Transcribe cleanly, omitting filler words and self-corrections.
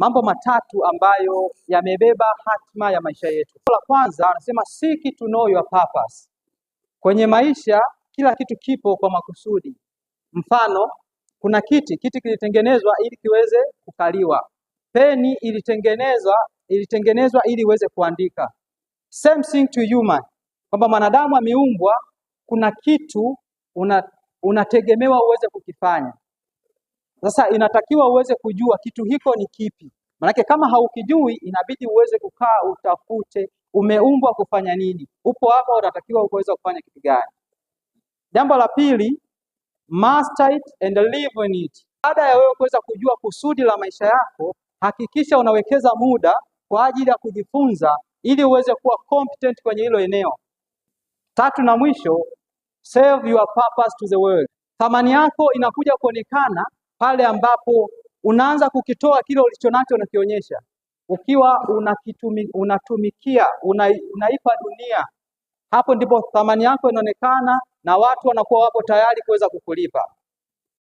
Mambo matatu ambayo yamebeba hatima ya maisha yetu. La kwanza anasema, seek to know your purpose. Kwenye maisha kila kitu kipo kwa makusudi. Mfano, kuna kiti, kiti kilitengenezwa ili kiweze kukaliwa. Peni ilitengenezwa ili iweze kuandika. Same thing to human, kwamba mwanadamu ameumbwa, kuna kitu unategemewa uweze kukifanya. Sasa inatakiwa uweze kujua kitu hiko ni kipi, manake kama haukijui inabidi uweze kukaa utafute umeumbwa kufanya nini, upo hapa unatakiwa uweze kufanya kitu gani. Jambo la pili, master it and live in it. Baada ya wewe kuweza kujua kusudi la maisha yako, hakikisha unawekeza muda kwa ajili ya kujifunza ili uweze kuwa competent kwenye hilo eneo. Tatu na mwisho, serve your purpose to the world. Thamani yako inakuja kuonekana pale ambapo unaanza kukitoa kile ulichonacho unakionyesha, ukiwa unatumikia, unaipa dunia, hapo ndipo thamani yako inaonekana na watu wanakuwa wapo tayari kuweza kukulipa.